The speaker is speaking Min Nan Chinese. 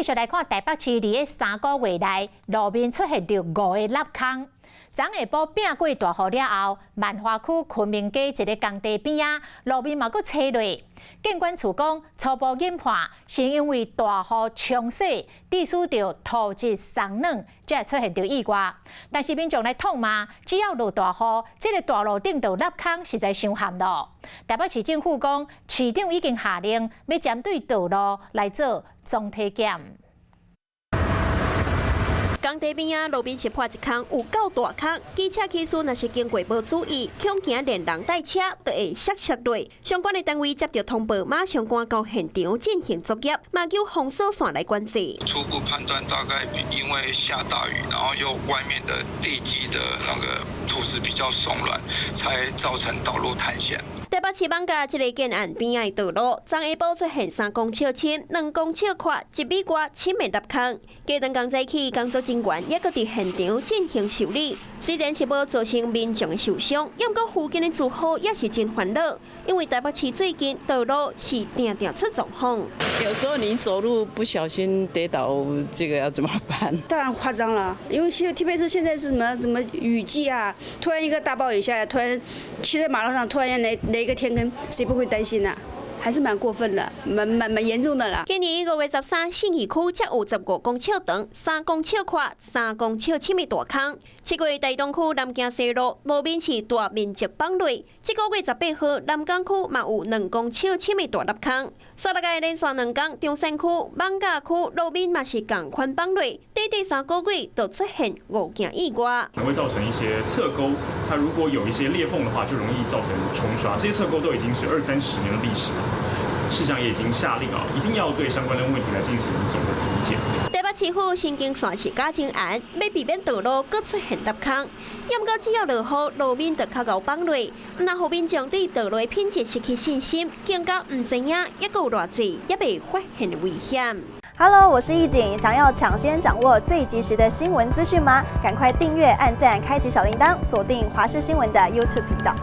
繼續來看台北市佇咧3個月內路面出現著五個凹空。昨下晡拚過大雨了後，萬華區昆明街一个工地邊仔路面嘛閣斜落。建管處講初步研判是因為大雨沖洗，致使著土質鬆軟，才會出現著意外。但是民眾來痛罵，只要落大雨，這个大路頂就凹空實在傷譀咯。台北市政府講，市長已經下令欲針對道路來做總體檢。工地邊仔路面是破一空，有夠大空。機車騎士若是經過無注意，恐驚連人帶車都會摔摔落。相關的單位接著通報，馬上趕到現場進行作業，嘛叫封鎖線來管制。初步判斷大概因為下大雨，然後又外面的地基的那個土質比較鬆軟，才造成道路塌陷。台北市艋舺這个建案邊仔的道路，昨下晡出現3公尺深、2公尺闊、1米外深的凹空。隔頓工早起，工作人員猶閣佇現場進行修理。雖然是無造成民眾的受傷，毋過附近的住戶也是真煩惱，因為台北市最近道路是定定出狀況。有時候你走路不小心跌倒，這個要怎麼辦？當然誇張了，因為現在特別是現在是什麼什麼雨季啊，突然一個大暴雨下來，突然騎在馬路上，突然間來一個天坑，誰不會擔心呢？還是蠻過分的，蠻嚴重的啦。今年5月13，信義區才有15公尺長、3公尺闊、3公尺深的大空。7月台東區南京西路路面是大面積崩落。這个月18號，南港區嘛有2公尺深的大凹空。煞落來連續2工，中山區、艋舺區路面嘛是仝款崩落，短短3個月就出現五件意外。會造成一些側溝，它如果有一些裂縫的話，就容易造成沖刷。這些側溝都已經是二三十年的歷史了。市長也已經下令啊，一定要對相關的問題來進行總的體檢。台北市府神經線是加真嚴，欲避免道路閣出現凹空。毋過只要落雨，路面就較𠢕崩落，毋但予民眾對道路的品質失去信心，更加毋知影猶閣有偌濟猶未發現的危險。 Hello，我是易景，想要搶先掌握最及時的新聞資訊嗎？趕快訂閱、按讚、開啟小鈴鐺，鎖定華視新聞的 YouTube 頻道。